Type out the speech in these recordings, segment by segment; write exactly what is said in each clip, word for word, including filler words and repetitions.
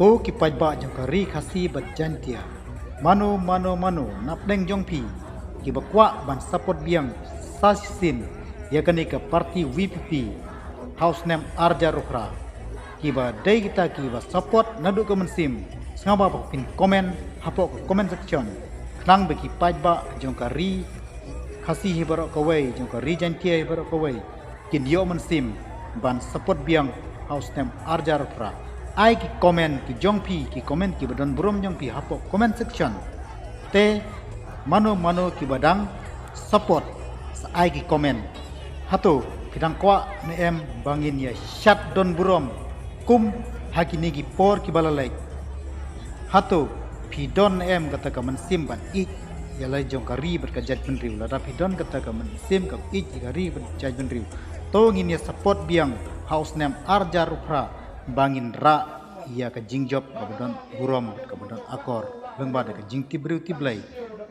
Ko ki paidbah jong ka ri Khasi bad Jaintia, mano mano mano napdeng jong phi kiba kwah ban support biang sa shisien ïa kane ka party V P P ha u snem arhajar arphew phra, kiba dei kita kiba support naduh ka mynsiem, sngewbha ba phin comment hapoh ka comment section, khnang ba ki paidbah jong ka ri Khasi hi baroh kawei, jong ka ri Jaintia hi baroh kawei, kin ïoh mynsiem ban support biang ha u snem arhajar arphew phra. Ai ki comment ki jong phi, ki comment kiba don burom jong phi hapoh comment section. Te mano mano kiba dang support, sa ai ki comment. Hato phi dang kwah ne em ba ngin ïa shad don burom kum ha kine ki por kiba la leit? Hato phi don ne em kata ka mynsiem ban ïeit ïa la jong ka ri bad ka jaitbynriew? Lada phi don kata ka mynsiem ka ïeit ïa ka ri bad jaitbynriew, to ngin ïa support biang ha u snem arhajar arphew phra ba ngin rah ïa ka jingjop kaba don burom, kaba don akor, lyngba da ka jingtip briew tip Blei,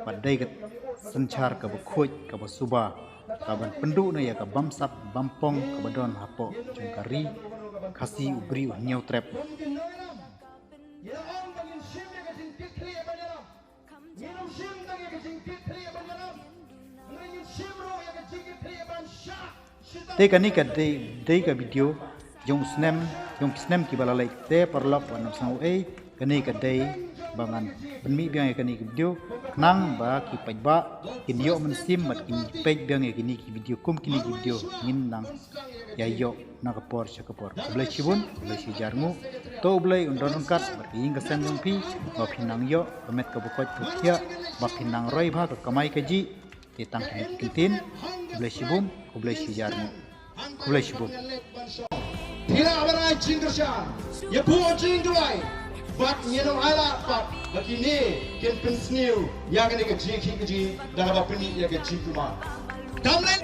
ba dei ka synshar kaba khuid, kaba suba, kaban pynduh na ïa ka bamsap bampong kaba don hapoh jong ka ri Khasi, u briew u hynñiew trep. Te kane ka dei, dei ka video jong u snem, jong ki snem kiba la leit. Te paralok wat nym sngew ei, kane ka dei ba ngan pynmih biang ïa kane ka video, khnang ba ki paidbah kin ïoh mynsiem bad kin peit biang ïa kine ki video, kum kine ki video ngin nang ïa ïoh na ka por sha ka por. Khublei shibun, khublei shihajar nguh. To U Blei un don ryngkat bad ka ïing ka sem jong phi, ba phin nang ïoh ka met kaba koit kaba khiah, ba phin nang roi bha ka kamai kajih. Te tang kine ki kyntien. Khublei shibun, khublei shihajar nguh. Khublei shibun. Phi lah ban ai jingkyrshan, ïa phuh jingduwai, bad ngin ym ailad pat ba kine kin pynsniew ïa kane ka jingkhih kajih da kaba pyni ïa ka jingkulmar. Kam leh.